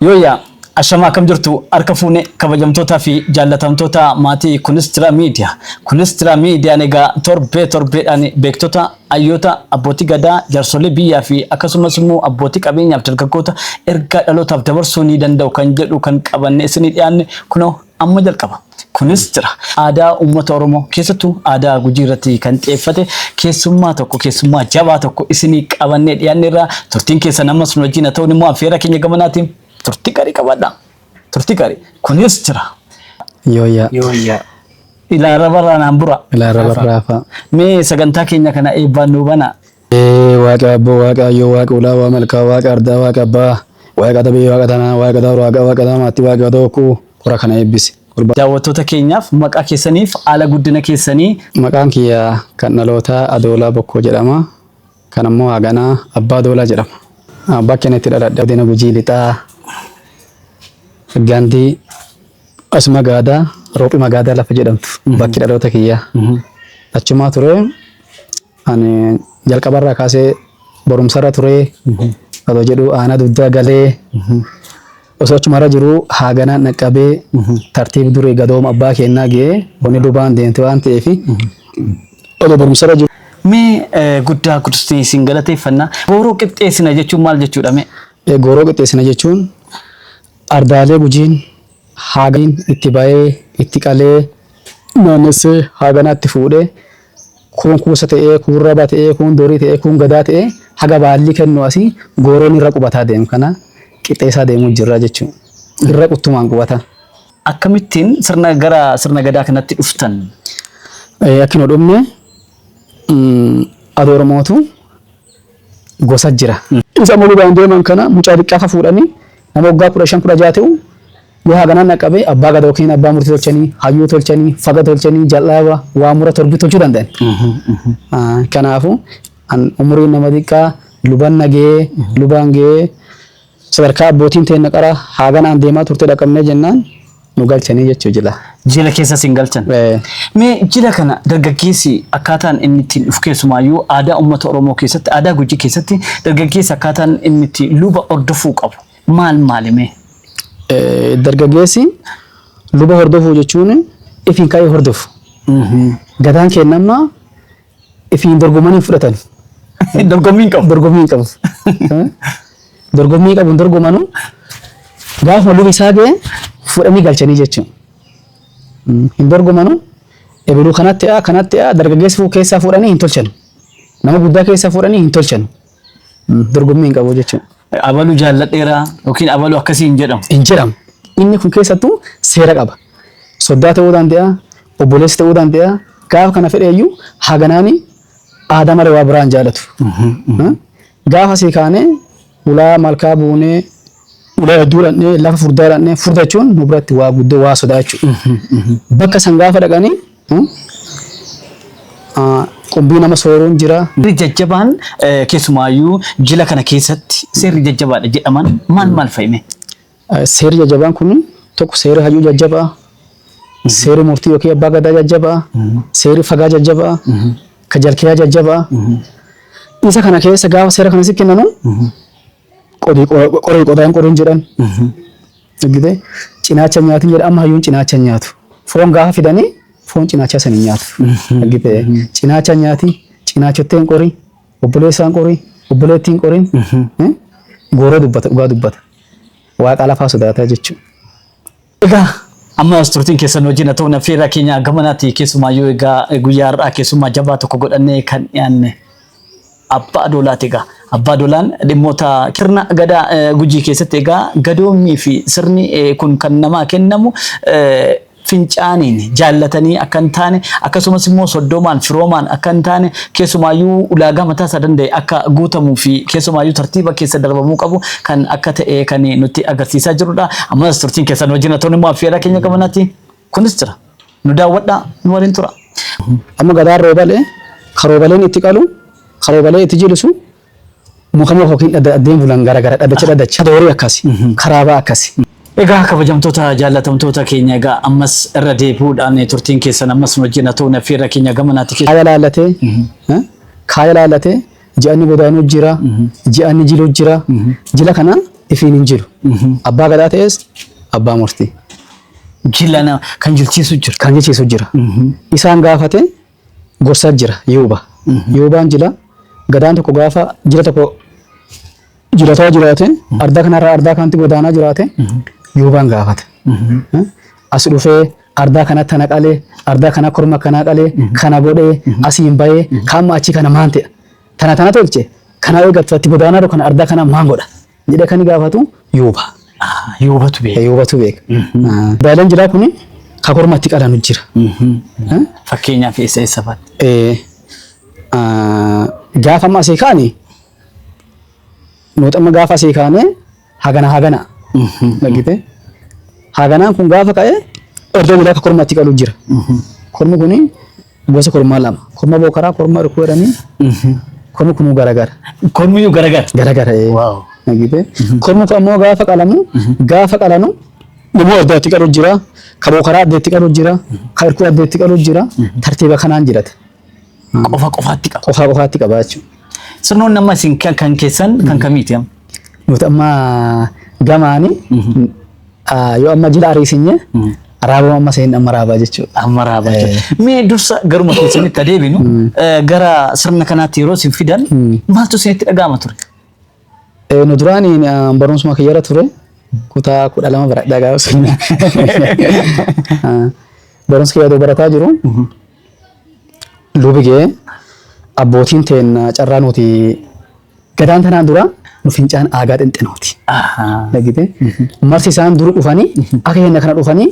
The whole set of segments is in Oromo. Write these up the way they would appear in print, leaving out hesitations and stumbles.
Yooyyaa ashamaa akkam jirtu harka fuune kabajamtootaa fi jaallatamtoota maatii Kunis Jira Miidiyaa. Kunis Jira Miidiyaan egaa torbee torbeedhaan beektota, hayyoota, abbootii gadaa, jaarsolii biyyaa fi akkasumas immoo abbootii qabeenyaaf dargaggoota ergaa dhalootaaf dabarsuu ni danda'u kan jedhu kan qabanne isinii dhiyaanne kunoo amma jalqaba. Kunis jira. Aadaa uummata Oromoo keessattuu aadaa Gujii irratti kan xiyyeeffate keessummaa tokko keessummaa jabaa tokko isinii qabannee dhiyaanne irraa turtiin keessan ammas nu wajjin haa ta'uun immoo affeera keenya gamanaatiin turtii gaarii qabaadha. Turtii gaarii. Kunis jira. Yooyyaa. Yooyyaa. Ilaara barraa naan bura. Ilaara barraafaa. Mee sagantaa keenya kana eebbaan nuu banaa. Ee waaqa abboo waaqa ayyoo waaqa ulaa waa malkaa waaqa ardaa waaqa abbaa waaqa tabii waaqa tanaa waaqa daawur waaqa waaqa damaatti waaqa tokkuu kora kana eebbisi. Daawwattoota keenyaaf maqaa keessaniif haala guddina keessanii. Maqaan kiyya kan dhalootaa Adoolaa Bokkoo jedhama. Kan ammoo haganaa Abbaa Doolaa jedhama. Bakki ani itti dhaladhe godina Gujii Lixaa Gandii asuma Gaadaa Roophii Magaadaa lafa jedhamtu bakki dhaloota kiyyaa. Achumaa ture ani jalqabarraa kaasee barumsarra ture otoo jedhu aanaa dugdaa galee osoo achumarra jiru haaganaan dhaqqabee tartiib durii gadooma abbaa kennaa ga'ee wanni dubaan deemte waan ta'eef otoo barumsarra jiru. Mee guddaa guddisnee isin galateeffanna. Gooroo qixxeessina jechuun maal jechuudha mee? Gooroo qixxeessina jechuun ardaalee Gujiin haaganiin itti ba'ee itti qalee naannessee haaganaatti fuudhee kuun kuusa ta'ee kuun raba ta'ee kuun dorii ta'ee kuun gadaa ta'ee haga baallii kennu asii gooroon irra qubataa deemu kana qixxeessaa deemuu jirra jechuudha. Irra quttumaan qubata. Akkamittiin sirna gara sirna gadaa kanatti dhuftan? Akki nu dhumne adoo Oromootu gosa jira. Isa muluu deeman kana mucaa xiqqaa fuudhanii nama waggaa 15 16 ta'u yoo haganaan dhaqqabee abbaa gadaa yookiin abbaa murtii tolchanii, hayyuu tolchanii, faga tolchanii, jal'aaba, waa mura torbii tolchuu danda'an. Kanaafuu umuriin nama xiqqaa luban nagee, lubaan gahee sadarkaa abbootiin teenna qara haganaan deemaa turte dhaqqabnee jennaan nu galchanii jechuu jila. Jila keessa isin galchan. Mee jila kana dargaggeessi akkaataan inni ittiin dhufu keessumaayyuu aadaa uummata Oromoo keessatti aadaa Gujii keessatti dargaggeessi akkaataan inni itti luba hordofuu qabu maal maali mee? Dargaggeessi luba hordofuu jechuun ifiin ka'ee hordofu. Gadaan keenya amma ifiin dorgomanii fudhatan. Dorgommii hin qabu. Dorgommii hin qabu. Dorgommii qabu hin dorgomanu gaafuma lubi isaa ga'e fudhanii galchanii jechuudha. Hin dorgomanu ebiluu kanatti kanatti dargaggeessi keessaa fuudhanii hin tolchan. Nama guddaa keessaa fuudhanii hin tolchan. Dorgommii hin qabu jechuudha. Abaluu jaalladheera yookiin abaluu akkasii hin jedhamu. Hin jedhamu. Inni kun keessattuu seera qaba. Soddaa ta'uu danda'a, obboleessa ta'uu danda'a. Gaafa kana fedhe iyyuu haganaani aadaa malee waa biraa hin jaalatu. Gaafa asii kaanee ulaa malkaa buunee ulaa hedduu dhaqnee lafa furdaa dhaqnee furda jechuun nu biratti waa guddoo waa sodaa jechuudha. Bakka san gaafa dhaqanii qumbii nama sooruun jira. Seerri jajjabaan keessumaayyuu jila kana keessatti seerri jajjabaadha jedhaman maal maal fa'i mee? Seerri jajjabaan kun tokko seerri hayyuu jajjabaa, seerri murtii yookiin abbaa gadaa jajjabaa, seerri fagaa jajjabaa, ka jalkeeyaa jajjabaa. Isa kana keessa gaafa seera kana si kennanu qorii qodaan qoruun jedhan. Argitee cinaacha nyaatin jedha amma hayyuun cinaacha nyaatu. Foon gaafa fidanii foon cinaachaa san hin nyaatu. Argitee cinaacha nyaati cinaachotteen qorii obboleessaan qorii obboleettiin qoriin gooroo dubbata dhugaa dubbata. Waaqa lafaa sodaataa jechuudha. Egaa ammas turtiin keessan wajjin haa ta'u affeerraa keenya gamanaati keessumaayyuu egaa guyyaa har'aa keessummaa jabaa tokko godhannee kan dhiyaanne Abbaa Doolaati egaa. Abbaa Doolaan dhimmoota sirna gadaa Gujii keessatti egaa gadoommii fi sirni kun kan namaa kennamu fincaaniin jaallatanii akka hin taane akkasumas immoo soddoomaan firoomaan akka hin taane keessumaayyuu ulaagaa mataa isaa danda'e akka guutamuu fi keessumaayyuu tartiiba keessa darbamuu qabu kan akka ta'e kan nutti agarsiisaa jirudha. Ammas turtiin keessan wajjin haa ta'u immoo affeerraa keenya gamanaati. Kunis jira. Nu daawwadhaa nu waliin tura. Amma gadaan roobalee karoobaleen itti qalu karoobalee itti jilisu muka muka yookiin addeen bulan gara gara dhadacha dhadacha doorii akkasi karaabaa akkasi. Egaa kabajamtoota jaallatamtoota keenya egaa ammas irra deebi'uudhaan turtiin keessan ammas nu wajjin haa ta'u affeerraa keenya gamanaati keessa. Kaaya laallatee kaaya laallatee ji'anni godaanuu jira ji'anni jiluu jira jila kana Ifiin hin jiru. Abbaa gadaa ta'es abbaa murtii. Jila kan jilchiisu jira. Kan jilchiisu jira. Isaan gaafate gorsa jira yuuba. Yuubaan jila gadaan tokko gaafa jila tokko jilataa jiraate ardaa kanarraa ardaa kanatti godaanaa jiraate yuubaan gaafata. As dhufee ardaa kanatti tana qalee, ardaa kana korma kanaa qalee, kana godhee asiin bahee kaamma achi kana maan ta'e, tana tana tolche, kana eegattu atti godaanaa jiru kana ardaa kana maan godha jedhee kan gaafatu yuuba. Yuubatu beeka. Yuubatu beeka. Daaleen jilaa kuni ka korma itti qalanu jira. Fakkeenyaaf eessa eessa faatti? Gaafa amma asii kaani, nuti amma gaafa asii kaane hagana hagana dhagite, haganaan kun gaafa ka'e iddoo jilaa ka korma itti qalu jira. Kormi kuni gosa kormaa lama. Korma bookaraa, korma rukuu jedhanii, kormi kunuu garagara. Kormiyyuu garagara. Garagara. Dhagite, kormi kun ammoo gaafa qalamu, gaafa qalanu dhimmoo adda itti qalu jira. Ka bookaraa adda itti qalu jira. Ka irkuu adda itti qalu jira. Tartiiba kanaan jirata. Qofa qofaatti qaba. Qofa qofaatti qaba jechuudha. Sirnoonni amma isin kan keessan kan kamiiti amma? Nuti amma gamaani yoo amma jila ariisinye raabama amma seen amma raabaa jechuudha. Amma raabaa jechuudha. Mee dursa garuma keessanitti adeeminu, gara sirna kanaatti yeroo isin fidan maaltu isinitti dhaga'ama ture? Nu duraanii barumsuma kiyyarra ture, kutaa 12 baradhaa gaafa sun. Barumsa kiyya barataa jiru lubi ga'ee abbootiin teenna carraa nuti gadaan tanaan dura nu fincaan aagaa xinxinooti. Dhagite, marsi isaan duru dhufanii akka keenya kana dhufanii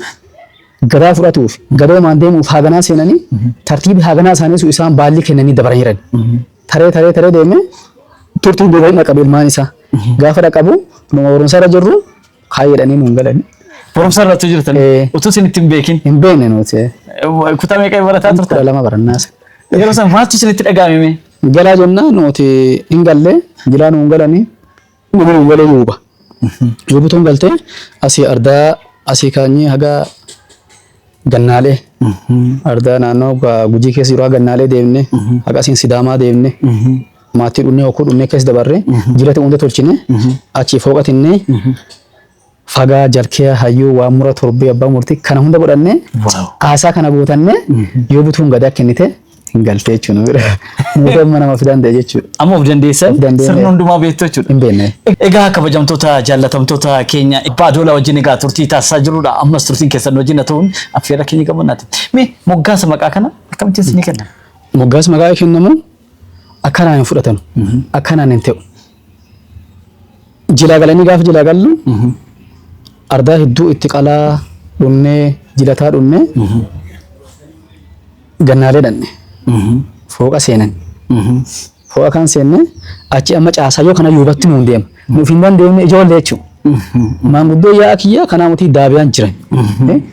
gadaa fudhatuuf gadoomaan deemuuf haaganaa seenanii tartiibi haaganaa isaanii sun isaan baallii kennanii dabaran jiran. Taree taree taree deemee turtiin duuba hin dhaqqabu ilmaan isaa. Gaafa dhaqqabu numa barumsa irra jirru kaayee jedhanii nuun galani. Barumsa irratti jirtan utuu isin itti hin beekin. Hin beekne nuti. Kutaa meeqa barataa turtan? 12 barannaas. Yeroo san maaltu isinitti dhaga'ame mee? Galaa jennaan nuti hin galle, jilaa nuun galanii, nama nuun galee yuuba. Yuubituun galtee asii ardaa asii kaanyee haga gannaalee, ardaa naannoo Gujii keessa jiru haga gannaalee deemne, haga asiin Sidaamaa deemne, maatii dhunnee, hokkuu dhunnee keessa dabarre, jilata hunda tolchine, achii fooqatinne, fagaa jalkee hayyuu waan mura torbee abbaa murtii kana hunda godhanne, caasaa kana guutanne, yoo butuun gadaa kennite hin galtee jechuudha. Nuti amma nama of danda'e jechuudha. Amma of dandeessan Of dandeenye. Sirna hundumaa beektu jechuudha. Hin beekne. Egaa kabajamtoota jaallatamtoota keenya, Abbaa Doolaa wajjin egaa turtii taasisaa jirrudha. Ammas turtiin keessan wajjin haa ta'uun affeerra keenya gamannaati. Mee moggaasa maqaa kana akkamittiin isinii kenna? Moggaasa maqaa kennamu akkanaan hin fudhatamu. Akkanaan hin ta'u. Jilaa galanii gaafa jilaa gallu ardaa hedduu itti qalaa dhunnee, jilataa dhunnee, gannaalee dhanne. Fooqa seenan. Fooqa kan seenne achi amma caasaa yoo kana yuubatti nuun deema. Nuuf hin dandeenye ijoollee jechuudha. Maanguddoo yaa'a kiyya kanaa mutii daabiyaan jiran.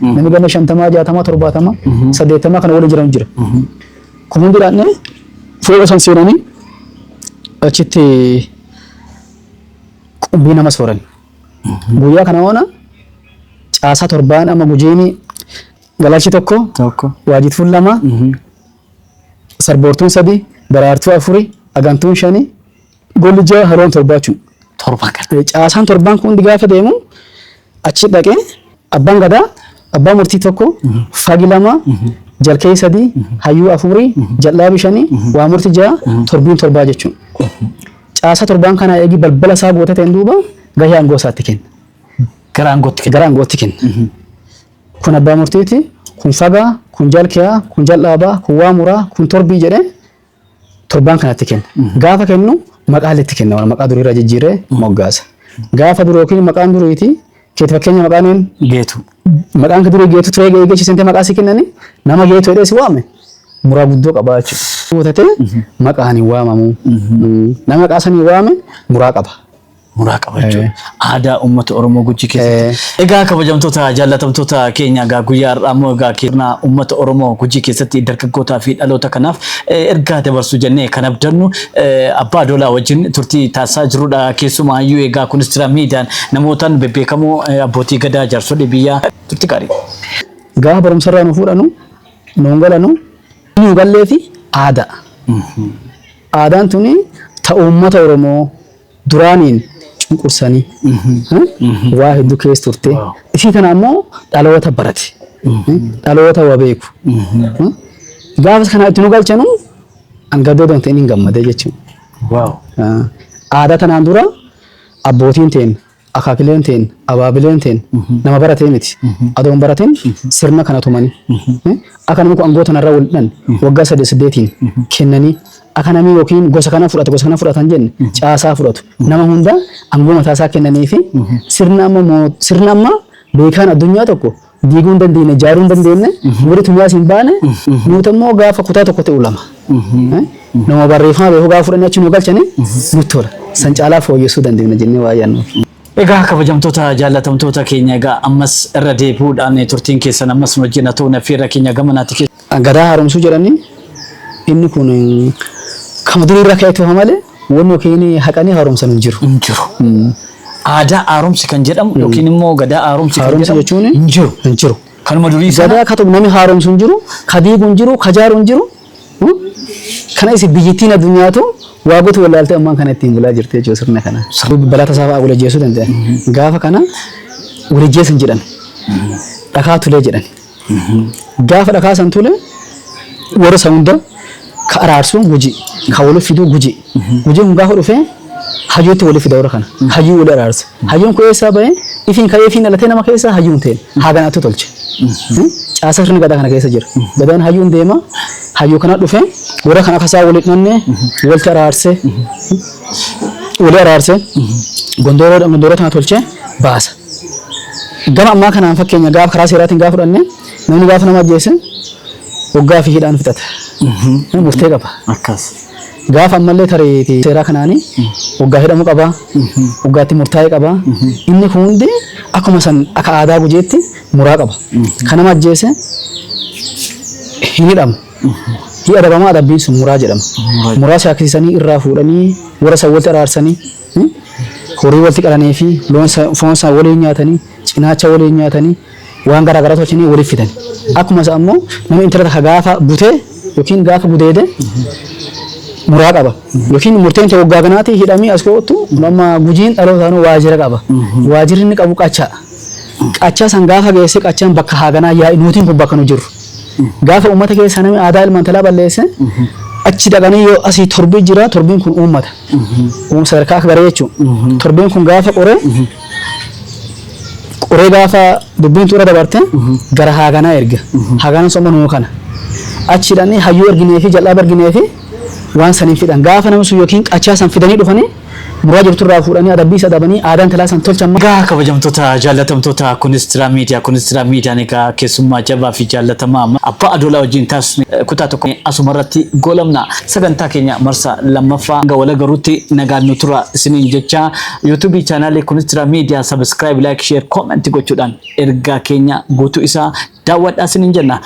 Namni ganna 50, 60, 70, 80 kana waliin jiran jira. Kun hundi dhanne fooqa san seenanii achitti qumbii nama sooran. Guyyaa kana oona caasaa torbaan amma Gujiini galalchi tokko, Tokko. Waajituun lama, sarboortuun sadi, daraartuu afuri, agantuun shani, golli ja'a, haroon torbaa jechuudha. Torba kana. Caasaan torbaan kun hundi gaafa deemu achi dhaqee abbaan gadaa abbaa murtii tokko, fagi lama, jalkee sadi, hayyuu afurii, jal'aabi shani, waa murti ja'a, torbiin torbaa jechuudha. Caasaa torbaan kana eegi balbala isaa guutateen duuba gahee aangoo isaatti kenna. Gara aangootti kenna. Gara aangootti kenna. Kun abbaa murtiiti, kun fagaa, kun jalkeyaa, kun jal'aabaa, kun waa muraa, kun torbii jedhee torbaan kanatti kenna. Gaafa kennu maqaa itti kenna, maqaa duriirraa jijjiiree moggaasa. Gaafa dur yookiin maqaan duriiti keeti, fakkeenya maqaan een Geetu. Maqaan durii Geetu ture, eegechi seentee maqaa si kennani nama Geetu jedhee si waame muraa guddoo qabaa jechuudha. Guutatee maqaan hin waamamu. Nama maqaa sanii waame muraa qaba. Muraa qaba jechuudha. Aadaa uummata Oromoo Gujii keessatti. Egaa kabajamtoota jaallatamtoota keenya, egaa guyyaa har'aa immoo egaa sirna uummata Oromoo Gujii keessatti dargaggootaa fi dhaloota kanaaf ergaa dabarsu jennee kan abdannu Abbaa Doolaa wajjin turtii taasisaa jirrudha. Keessumaayyuu egaa kunis jira miidiyaan namootaan bebbeekamoo, abbootii gadaa, jaarsolii biyyaa, turtii gaarii. Gaafa barumsarraa nu fuudhanu nuun galanu nu gallee fi aadaa. Aadaan tuni ta uummata Oromoo duraaniin Hin qursanii. Waa hedduu keessa turte. Isii kana ammoo dhaloota barate. Dhaloota waa beeku. Gaafa kana itti nu galchanu an gaddoo doon ta'in hin gammadee jechuudha. Aadaa tanaan dura abbootiin teen, akaakileen teen, abaabileen teen nama baratee miti. Adoon barateen sirna kana tumanii. Akka namni kun aangoo tanarra wal hidhan waggaa saddeet saddeetiin kennanii akka namni yookiin gosa kana fudhatu gosa kana fudhatan jenne caasaa fudhatu. Nama hunda aangoo mataa isaa kennanii fi sirna amma sirna amma beekaan addunyaa tokko diiguu hin dandeenye, ijaaruu hin dandeenye, warri tumyaas hin baane, nuti immoo gaafa kutaa tokko ta'u lama. Nama barreeffama beeku gaafa fudhanii achi nu galchanii nutti tola. San caalaa fooyyessuu dandeenya jennee waa yaadnu. Egaa kabajamtoota jaallatamtoota keenya, egaa ammas irra deebi'uudhaan turtiin keessan ammas nu wajjin haa ta'u affeerra keenya gamanaatti keessa. Gadaa haaromsuu jedhanii, inni kun kama durii irra ka'e tufa malee wanni yookiin haqanii haaromsan hin jiru. Hin jiru. Aadaa haaromsi kan jedhamu yookiin immoo gadaa haaromsi kan Haaromsa jedhamu jechuun hin jiru. Hin jiru. Kanuma durii sana. Gadaa ka namni haaromsu hin jiru, ka diigu hin jiru, ka jaaru hin jiru. Kana isi biyyittiin addunyaatu waa guutuu wallaaltee ammaan kana ittiin bulaa jirti jechuudha sirna kana. Balaa tasaa fa'aa walajjeessuu danda'an. Gaafa kana walajjeessan jedhan. Dhakaa tulee jedhan. Gaafa dhakaa san tule warra san hunda ka araarsu Guji, ka wali fiduu Guji. Gujiin kun gaafa dhufee hayyuutti wali fida warra kana. Hayyuu wali araarsa. Hayyuun kun eessaa bahee? Ifiin ka'ee ifiin dhalatee nama keessaa hayyuun ta'e. Haaganaatu tolche. Caasaa sirni gadaa kana keessa jira. Gadaan hayyuun deema. Hayyuu kana dhufee warra kana akka isaa wali dhanne walitti araarsee wali araarsee gondooroo gondooroo kana tolchee baasa. Gama ammaa kanaan fakkeenya gaafa karaa seeraatiin gaafa fudhanne, namni gaafa nama ajjeese waggaa fi hidhaan fixata. Murtee qaba. Akkas. Gaafa ammallee tarii seeraa kanaanii waggaa hidhamuu qaba. Waggaatti murtaa'ee qaba. Inni kun hundi akkuma san akka aadaa Gujiitti muraa qaba. Kan nama ajjeese hin hidhamu. Hi adabamaa, adabbiin sun muraa jedhama. Muraa shaakisanii irraa fuudhanii warra san walitti araarsanii, horii walitti qalanii fi loon foon isaa waliin nyaatanii, cinaacha waliin nyaatanii, waan garaa garaa tolchanii waliif fidan. Akkuma isa ammoo namni intala takka gaafa butee yookiin gaafa gudeede muraa qaba. Yookiin murteen ta'e waggaa kanaati hidhamii as kootu. Amma Gujiin dhalootaan waajjira qaba. Waajjirri inni qabu qachaa. Qachaa san gaafa geesse qachaan bakka haaganaa yaa'i, nuutiin kun bakka nu jirru. Gaafa uummata keessa namni aadaa ilmaan talaa balleesse achi dhaqanii yoo asii torbii jira, torbiin kun uummata. Uum sadarkaa akka garee jechuudha. Torbiin kun gaafa qoree qoree gaafa dubbiin xura dabarte gara haaganaa erga. Haaganaan sun ammoo nuu kana. Achi dhaqanii hayyuu erginee fi jal'aaba erginee fi waan saniin fidhan. Gaafa namni sun yookiin qachaa san fidanii dhufanii muraa jirturraa fuudhanii adabbii isa adabanii aadaan talaa san tolchan. Egaa kabajamtoota jaallatamtoota Kunistiraa Miidiyaa, Kunistiraa Miidiyaan egaa keessummaa jabaa fi jaallatamaa Abbaa Adoolaa wajjin taasisne kutaa tokko asuma irratti goolabna. Sagantaa keenya marsa lammaffaa hanga wal agaruutti nagaan nu tura isiniin jecha, YouTube chaanaalii Kunistiraa Miidiyaa subscribe, like, share, comment gochuudhaan ergaa keenya guutuu isaa daawwadhaa isiniin jenna.